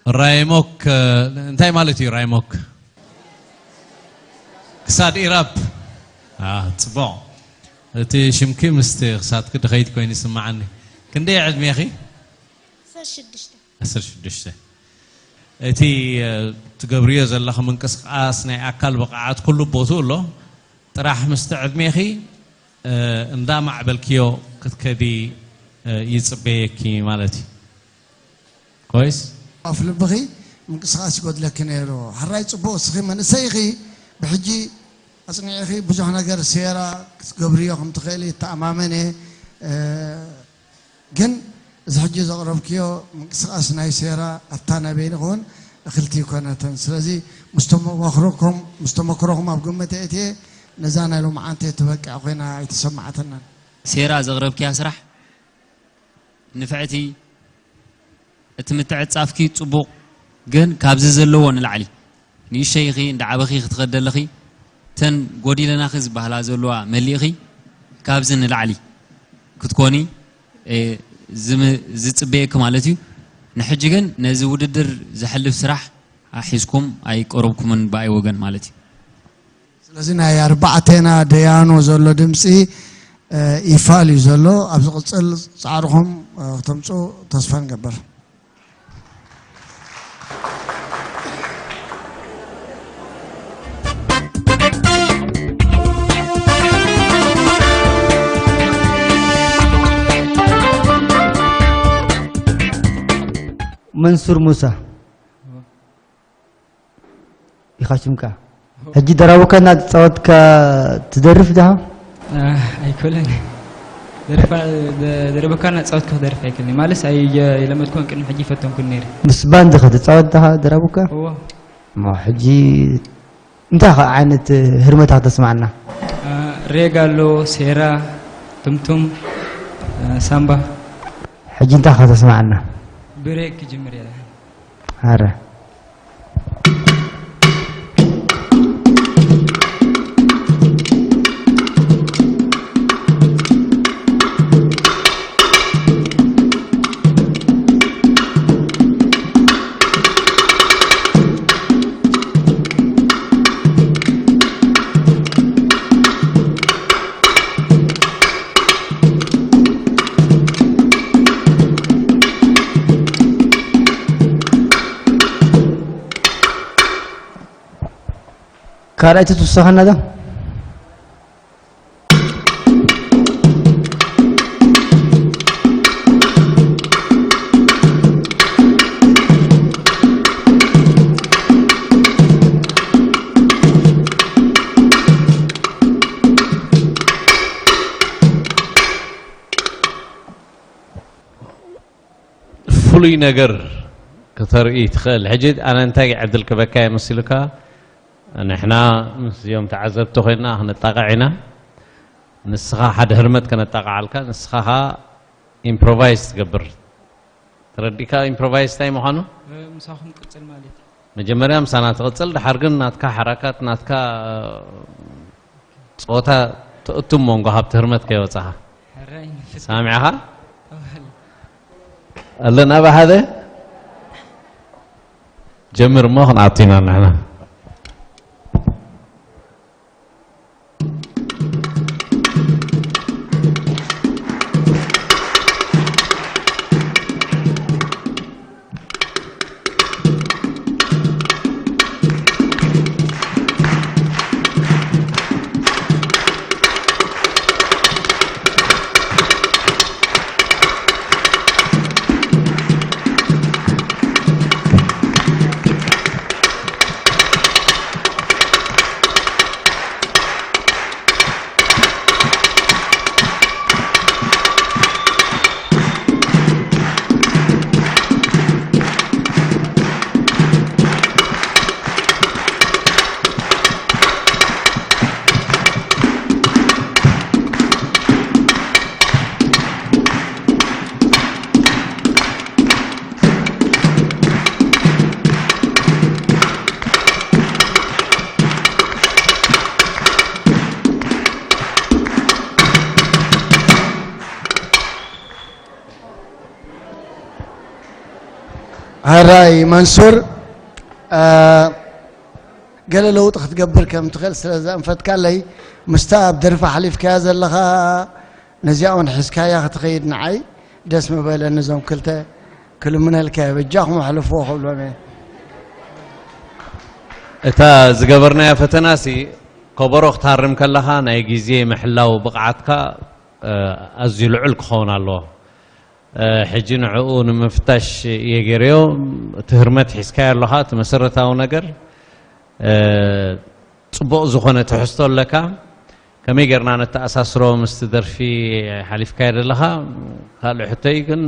ራይሞክ እንታይ ማለት እዩ? ራይሞክ ክሳድ ኢራብ። ጽቡቕ። እቲ ሽምኪ ምስቲ ክሳድኪ ድኸይድ ኮይኑ ይስምዓኒ። ክንደይ ዕድሜኺ? ዓሰርተ ሽዱሽተ። እቲ ትገብርዮ ዘለኺ ምንቅስቃስ ናይ ኣካል ብቕዓት ኩሉ ቦትኡ ኣሎ። ጥራሕ ምስቲ ዕድሜኺ እንዳማዕበልክዮ ክትከዲ ይጽበየኪ ማለት እዩ። ኮይስ? ኣፍ ልብኺ ምንቅስቃስ ይጎድለኪ ነይሩ። ሕራይ ጽቡቕ፣ እስኺ መንእሰይ ኢኺ፣ ብሕጂ ኣጽኒዕኺ ብዙሕ ነገር ሴራ ክትገብርዮ ከም ትኽእሊ ይተኣማመን እየ። ግን እዚ ሕጂ ዘቕረብክዮ ምንቅስቃስ ናይ ሴራ ኣብታ ናይ በይንኹን እኽልቲ ይኮነተን። ስለዚ ምስ ተመክሮኹም ኣብ ግምት ኣእትየ ነዛ ናይ ሎማዓንቲ ትበቅዕ ኮይና ኣይተሰማዓተናን። ሴራ ዘቕረብክያ ስራሕ ንፍዕቲ፣ እቲ ምትዕጻፍኪ ጽቡቕ፣ ግን ካብዚ ዘለዎ ንላዕሊ ንእሽተይ ኢኺ፣ እንዳዓበኺ ክትኸዲ ኣለኺ። እተን ጎዲለናኺ ዝበሃላ ዘለዋ መሊእኺ፣ ካብዚ ንላዕሊ ክትኮኒ ዝጽበየኪ ማለት እዩ። ንሕጂ ግን ነዚ ውድድር ዘሕልፍ ስራሕ ሒዝኩም ኣይቀረብኩምን ብኣይ ወገን ማለት እዩ። ስለዚ ናይ ኣርባዕቴና ደያኑ ዘሎ ድምፂ ይፋል እዩ ዘሎ። ኣብ ዝቕፅል ፃዕርኹም ክተምፁ ተስፋ ንገብር። መንሱር ሙሳ ኢኻ ሽምካ። ሕጂ ደራቡካ እናተፃወትካ ትደርፍ ዳሃ? ኣይኮለን። ደርፋ ደረበካ እናተፃወትካ ክደርፍ ኣይክልኒ ማለስ ኣይለመድኩን ቅድሚ ሕጂ ይፈተንኩን ነይረ። ምስ ባንድ ኸ ትፃወት ዳሃ ደራቡካ? እዎ። እሞ ሕጂ እንታይ ኸ ዓይነት ህርመታ ከተስማዕና? ሬግ ኣሎ፣ ሴራ፣ ቱምቱም፣ ሳምባ። ሕጂ እንታይ ኸ ተስማዕና? ብሬግ ክጅምር እየ። ኣረ ካልኣይቲ ትውሰኸና ዶ? ፍሉይ ነገር ክተርኢ ትኽእል። ሕጂ ኣነ እንታይ ዕድል ክበካ እየ መሲሉካ? ንሕና ምስዚኦም ተዓዘብቲ ኮይና ክንጣቕዕ ኢና። ንስኻ ሓደ ህርመት ከነጣቕዓልካ፣ ንስኻ ኸኣ ኢምፕሮቫይዝ ትገብር። ተረዲእካ ኢምፕሮቫይዝ እንታይ ምዃኑ? ምሳኹም ቅጽል ማለት እዩ። መጀመርያ ምሳና ትቕጽል፣ ድሓር ግን ናትካ ሓራካት፣ ናትካ ጸወታ ተእቱ መንጎ ሃብቲ ህርመት ከይወጻኻ። ሕራይ ንፍትሕ። ሰሚዕኻ? ተባህል። ኣለና ብሓደ ጀምር እሞ ክንኣቱ ኢና ንሕና። ሕራይ መንሱር፣ ገለ ለውጢ ክትገብር ከም ትኽእል ስለ ዘንፈትካለይ፣ ምስታ ኣብ ደርፊ ሓሊፍካያ ዘለኻ ነዚኣ እውን ሒዝካያ ክትኸይድ ንዓይ ደስ ምበለኒ። እዞም ክልተ ክልምነልካ እየ፣ በጃኹም ኣሕልፍዎ ክብሎም እየ። እታ ዝገበርናያ ፈተናሲ ከበሮ ክትሃርም ከለኻ ናይ ግዜ ምሕላው ብቕዓትካ ኣዝዩ ልዑል ክኸውን ኣለዎ። ሕጂ ንዕኡ ንምፍታሽ እየ ገይረዮ። እቲ ህርመት ሒዝካዮ ኣለኻ፣ እቲ መሰረታዊ ነገር ጽቡቕ ዝኾነ ትሕዝቶ ኣለካ። ከመይ ጌርና ነተኣሳስሮ ምስቲ ደርፊ ሓሊፍካዮ ዘለኻ? ካልእ ሕቶይ ግን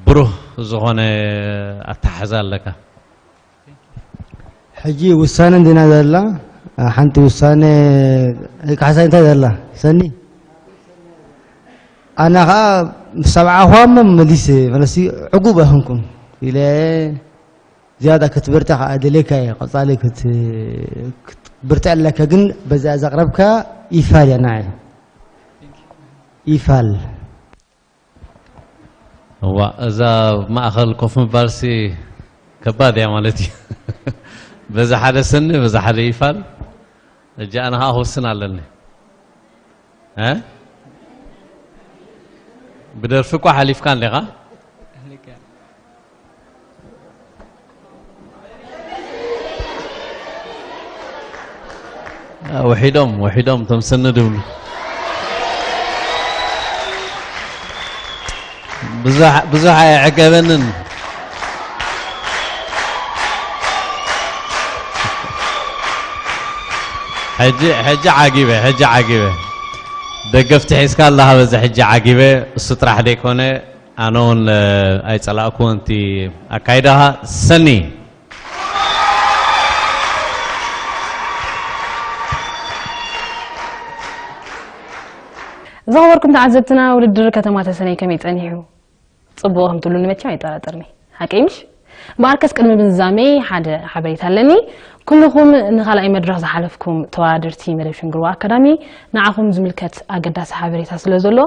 ብሩህ ዝኾነ ኣተሓሕዛ ኣለካ። ሕጂ ውሳነ እንዲና ዘላ ሓንቲ ውሳነ ካሕሳይ እንታይ ዘላ ሰኒ ኣነ ከዓ ምስ ሰብዓኹዋ እሞ መሊሰ መለሲ ዕጉብ ኣይኮንኩን ኢለ ዝያዳ ክትብርታ ከዓ ደሌካ እየ ቀፃሊ ክትብርታ ኣለካ ግን በዛ ዘቅረብካ ይፋል እያ ንዓይ ይፋል። እዋ እዛ ኣብ ማእኸል ኮፍ ምባልሲ ከባድ እያ ማለት እዩ። በዛ ሓደ ሰኒ በዛ ሓደ ይፋል። እጂ ኣነ ከዓ ክውስን ኣለኒ። እ? ብደርፊ እኳ ሓሊፍካ እንዲኻ። ውሒዶም ውሒዶም እቶም ሰኒ ድብሉ ብዙሕ ብዙሕ ኣየዕገበንን። ሕጂ ሕጂ ዓጊበ ሕጂ ዓጊበ ደገፍቲ ሒዝካ ኣለኻ። በዚ ሕጂ ዓጊበ እሱ ጥራሕ ደይኮነ ኣነ እውን ኣይጸላእኩዎን እቲ ኣካይዳኻ። ሰኒ ዝኸበርኩም ተዓዘብትና ውድድር ከተማ ተሰነይ ከመይ ጸኒሑ? ጽቡቕ ከም ትብሉኒ መቸም ኣይጠራጠርኒ። ሓቀይ ምሽ? እምበኣርከስ ቅድሚ ምዝዛመይ ሓደ ሓበሬታ ኣለኒ። ኩልኹም ንኻልኣይ መድረኽ ዝሓለፍኩም ተወዳደርቲ መደብ ሽንግርዋ ኣካዳሚ ንዓኹም ዝምልከት ኣገዳሲ ሓበሬታ ስለ ዘሎ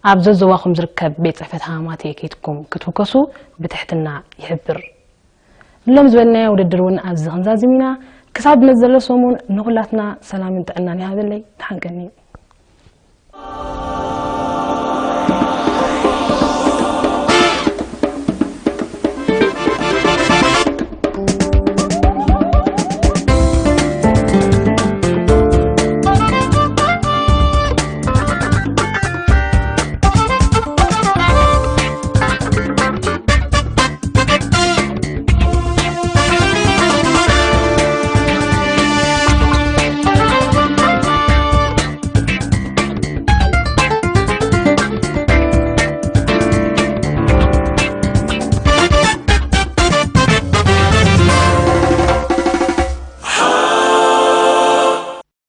ኣብ ዘዞባኹም ዝርከብ ቤት ጽሕፈት ሃማማቴ ከይትኩም ክትውከሱ ብትሕትና ይሕብር። ሎም ዝበልናዮ ውድድር እውን ኣብዚ ክንዛዝም ኢና። ክሳብ መዘሎ ሰሙን ንኹላትና ሰላምን ጥዕናን ይሃበለይ። ተሓንቀኒ።